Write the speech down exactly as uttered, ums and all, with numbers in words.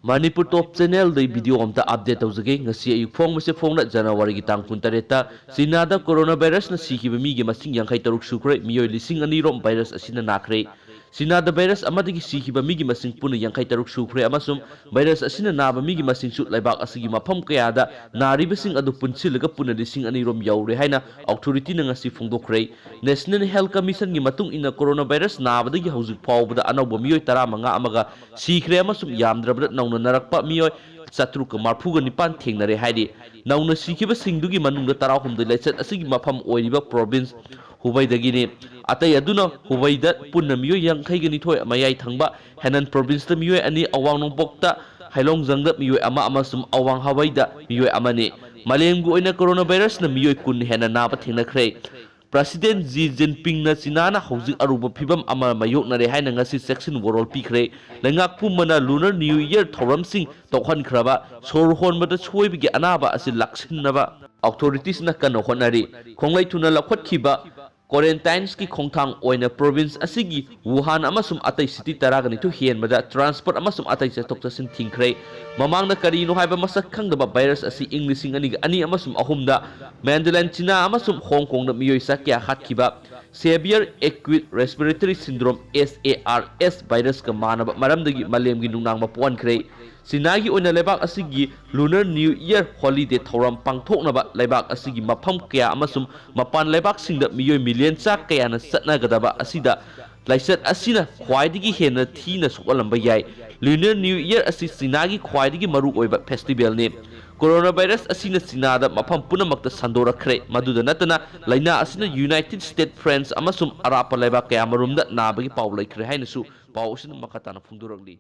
ꯃꯅꯤꯄꯨꯔ ꯇꯣꯞ ꯆꯦꯅꯦꯜꯗꯒꯤ video ꯑꯝꯇ update ꯇꯧꯖꯒꯦ꯫ ꯉꯁꯤ ꯑꯌꯨꯛ ꯐꯣꯡꯕꯁꯦ ꯐꯣꯡꯅ ꯖꯅꯋꯥꯔꯤꯒꯤ ꯇꯥꯡ ꯀꯨꯟꯇꯔꯦꯠꯇ ꯆꯤꯅꯥꯗ ꯀꯣꯔꯣꯅꯥ ꯚꯥꯏꯔꯁꯅ ꯁꯤꯈꯤꯕ ꯃꯤꯒꯤ ꯃꯁꯤꯡ ꯌꯥꯡꯈꯩ ꯇꯔꯨꯛ ꯁꯨꯈ꯭ꯔꯦ꯫ ꯃꯤꯑꯣꯏ ꯂꯤꯁꯤꯡ ꯑꯅꯤꯔꯣꯝ ꯚꯥꯏꯔꯁ ꯑꯁꯤꯅ ꯅꯥꯈ꯭ꯔꯦ꯫ ꯆꯤꯅꯥꯗ ꯚꯥꯏꯔꯁ ꯑꯃꯗꯒꯤ ꯁꯤꯈꯤꯕ ꯃꯤꯒꯤ ꯃꯁꯤꯡ ꯄꯨꯟꯅ ꯌꯥꯡꯈꯩ ꯇꯔꯨꯛ ꯁꯨꯈ꯭ꯔꯦ ꯑꯃꯁꯨꯡ ꯚꯥꯏꯔꯁ ꯑꯁꯤꯅ ꯅꯥꯕ ꯃꯤꯒꯤ ꯃꯁꯤꯡꯁꯨ ꯂꯩꯕꯥꯛ ꯑꯁꯤꯒꯤ ꯃꯐꯝ ꯀꯌꯥꯗ ꯅꯥꯔꯤꯕꯁꯤꯡ ꯑꯗꯨ ꯄꯨꯟꯁꯤꯜꯂꯒ ꯄꯨꯟꯅ ꯂꯤꯁꯤꯡ ꯑꯅꯤꯔꯣꯝ ꯌꯧꯔꯦ ꯍꯥꯏꯅ ꯑꯣꯊꯣꯔꯤꯇꯤꯅ ꯉꯁꯤ ꯐꯣꯡꯗꯣꯛꯈ꯭ꯔꯦ꯫ ꯅꯦꯁꯅꯦꯜ ꯍꯦꯜꯊ ꯀꯃꯤꯁꯟꯒꯤ ꯃꯇꯨꯡ ꯏꯟꯅ ꯀꯣꯔꯣꯅꯥ ꯚꯥꯏꯔꯁ ꯅꯥꯕꯗꯒꯤ ꯍꯧꯖꯤꯛ ꯐꯥꯎꯕꯗ ꯑꯅꯧꯕ ꯃꯤꯑꯣꯏ ꯇꯔꯥꯃꯉꯥ ꯑꯃꯒ ꯁꯤꯈ꯭ꯔꯦ ꯑꯃꯁꯨꯡ ꯌꯥꯝꯗ꯭ꯔꯕꯗ ꯅꯧꯅ ꯅꯥꯔꯛꯄ ꯃꯤꯑꯣꯏ ꯆꯥꯇ꯭ꯔꯨꯛꯀ ꯃꯔꯤꯐꯨꯒ ꯅꯤꯄꯥꯟ ꯊꯦꯡꯅꯔꯦ ꯍꯥꯏꯔꯤ꯫ ꯅꯧꯅ ꯁꯤꯈꯤꯕꯁꯤꯡꯗꯨꯒꯤ ꯃꯅꯨꯡꯗ ꯇꯔꯥꯍꯨꯝꯗꯣꯏ ꯂꯥꯏꯆꯠ ꯑꯁꯤꯒꯤ ꯃꯐꯝ ꯑꯣꯏꯔꯤꯕ ꯄ꯭ꯔꯣꯚꯤꯟꯁ ꯍꯨꯕꯩꯗꯒꯤꯅꯤ꯫ ꯑꯇꯩ ꯑꯗꯨꯅ ꯍꯨꯕꯩꯗ ꯄꯨꯟꯅ ꯃꯤꯑꯣꯏ ꯌꯥꯡꯈꯩꯒ ꯅꯤꯊꯣꯏ, ꯃꯌꯥꯏ ꯊꯪꯕ ꯍꯦꯅꯟ ꯄ꯭ꯔꯣꯚꯤꯟꯁꯇ ꯃꯤꯑꯣꯏ ꯑꯅꯤ, ꯑꯋꯥꯡ ꯅꯣꯡꯄꯣꯛꯇ ꯍꯥꯏꯂꯣꯡꯖꯪꯗ ꯃꯤꯑꯣꯏ ꯑꯃ ꯑꯃꯁꯨꯡ ꯑꯋꯥꯡ ꯍꯋꯥꯏꯗ ꯃꯤꯑꯣꯏ ꯑꯃꯅꯤ꯫ ꯃꯥꯂꯦꯝꯒꯤ ꯑꯣꯏꯅ ꯀꯣꯔꯣꯅꯥ ꯚꯥꯏꯔꯁꯅ ꯃꯤꯑꯣꯏ ꯀꯨꯟ ꯍꯦꯟꯅ ꯅꯥꯕ ꯊꯦꯡꯅꯈ꯭ꯔꯦ꯫ ꯄ꯭ꯔꯁꯤꯗꯦꯟ ꯖꯤ ꯖꯤꯟꯄꯤꯡꯅ ꯆꯤꯅꯥꯅ ꯍꯧꯖꯤꯛ ꯑꯔꯨꯕ ꯐꯤꯚꯝ ꯑꯃ ꯃꯥꯌꯣꯛꯅꯔꯦ ꯍꯥꯏꯅ ꯉꯁꯤ ꯆꯦꯛꯁꯤꯟ ꯋꯥꯔꯣꯜ ꯄꯤꯈ꯭ꯔꯦ꯫ ꯂꯩꯉꯥꯛ ꯄꯨꯝꯕꯅ ꯂꯨꯅꯔ ꯅ꯭ꯌꯨ ꯏꯌꯔ ꯊꯧꯔꯝꯁꯤꯡ ꯇꯣꯛꯍꯟꯈ꯭ꯔꯕ ꯁꯣꯔ ꯍꯣꯟꯕꯗ ꯁꯣꯏꯕꯒꯤ ꯑꯅꯥꯕ ꯑꯁꯤ ꯂꯥꯛꯁꯤꯟꯅꯕ ꯑꯣꯊꯣꯔꯤꯇꯤꯁꯅ ꯀꯟꯅ ꯍꯣꯠꯅꯔꯤ꯫ ꯈꯣꯡꯂꯩ ꯊꯨꯅ ꯂꯧꯈꯠꯈꯤꯕ ꯀ꯭ꯋꯥꯔꯦꯟꯇꯥꯏꯟꯁꯀꯤ ꯈꯣꯡꯊꯥꯡ ꯑꯣꯏꯅ ꯄ꯭ꯔꯣꯚꯤꯟꯁ ꯑꯁꯤꯒꯤ ꯋꯨꯍꯥꯟ ꯑꯃꯁꯨꯡ ꯑꯇꯩ ꯁꯤꯇꯤ ꯇꯔꯥꯒ ꯅꯤꯊꯣꯏ ꯍꯦꯟꯕꯗ ꯇ꯭ꯔꯥꯟꯁꯄꯣꯔꯠ ꯑꯃꯁꯨꯡ ꯑꯇꯩ ꯆꯠꯊꯣꯛ ꯆꯠꯁꯤꯟ ꯊꯤꯡꯈ꯭ꯔꯦ꯫ ꯃꯃꯥꯡꯗ ꯀꯔꯤꯅꯣ ꯍꯥꯏꯕ ꯃꯁꯛ ꯈꯪꯗꯕ ꯚꯥꯏꯔꯁ ꯑꯁꯤ ꯏꯪ ꯂꯤꯁꯤꯡ ꯑꯅꯤꯒ ꯑꯅꯤ ꯑꯃꯁꯨꯡ ꯑꯍꯨꯝꯗ ꯃꯦꯟꯗꯂꯥꯏꯟ ꯆꯤꯅꯥ ꯑꯃꯁꯨꯡ ꯍꯣꯡ ꯀꯣꯡꯗ ꯃꯤꯑꯣꯏ ꯆꯥ ꯀꯌꯥ ꯍꯥꯠꯈꯤꯕ severe acute respiratory syndrome, S A R S, ꯚꯥꯏꯔꯁꯀ ꯃꯥꯟꯅꯕ ꯃꯔꯝꯗꯒꯤ ꯃꯥꯂꯦꯝꯒꯤ ꯅꯨꯡꯅꯥꯡꯕ ꯄꯣꯛꯍꯟꯈ꯭ꯔꯦ꯫ ꯆꯤꯅꯥꯒꯤ ꯑꯣꯏꯅ ꯂꯩꯕꯥꯛ ꯑꯁꯤꯒꯤ ꯂꯨꯅꯔ ꯅ꯭ꯌꯨ ꯏꯌꯔ ꯍꯣꯂꯤꯗꯦ ꯊꯧꯔꯝ ꯄꯥꯡꯊꯣꯛꯅꯕ ꯂꯩꯕꯥꯛ ꯑꯁꯤꯒꯤ ꯃꯐꯝ ꯀꯌꯥ ꯑꯃꯁꯨꯡ ꯃꯄꯥꯟ ꯂꯩꯕꯥꯛꯁꯤꯡꯗ ꯃꯤꯑꯣꯏ ꯃꯤꯂꯤꯌꯟ ꯆꯥ ꯀꯌꯥꯅ ꯆꯠꯅꯒꯗꯕ ꯑꯁꯤꯗ ꯂꯥꯏꯆꯠ ꯑꯁꯤꯅ ꯈ꯭ꯋꯥꯏꯗꯒꯤ ꯍꯦꯟꯅ ꯊꯤꯅ ꯁꯣꯛꯍꯜꯂꯝꯕ ꯌꯥꯏ꯫ ꯂꯨꯅꯔ ꯅ꯭ꯌꯨ ꯏꯌꯔ ꯑꯁꯤ ꯆꯤꯅꯥꯒꯤ ꯈ꯭ꯋꯥꯏꯗꯒꯤ ꯃꯔꯨꯑꯣꯏꯕ ꯐꯦꯁꯇꯤꯚꯦꯜꯅꯤ꯫ ꯀꯣꯔꯣꯅꯥ ꯚꯥꯏꯔꯁ ꯑꯁꯤꯅ ꯆꯤꯅꯥꯗ ꯃꯐꯝ ꯄꯨꯝꯅꯃꯛꯇ ꯁꯟꯗꯣꯔꯛꯈ꯭ꯔꯦ꯫ ꯃꯗꯨꯗ ꯅꯠꯇꯅ, ꯂꯥꯏꯅꯥ ꯑꯁꯤꯅ ꯌꯨꯅꯥꯏꯇꯦꯗ ꯁ꯭ꯇꯦꯠ, ꯐ꯭ꯔꯥꯟꯁ ꯑꯃꯁꯨꯡ ꯑꯔꯥꯞꯄ ꯂꯩꯕꯥꯛ ꯀꯌꯥꯃꯔꯨꯝꯗ ꯅꯥꯕꯒꯤ ꯄꯥꯎ ꯂꯩꯈ꯭ꯔꯦ ꯍꯥꯏꯅꯁꯨ ꯄꯥꯎ ꯑꯁꯤꯅ ꯃꯈꯥ ꯇꯥꯅ ꯐꯣꯡꯗꯣꯔꯛꯂꯤ꯫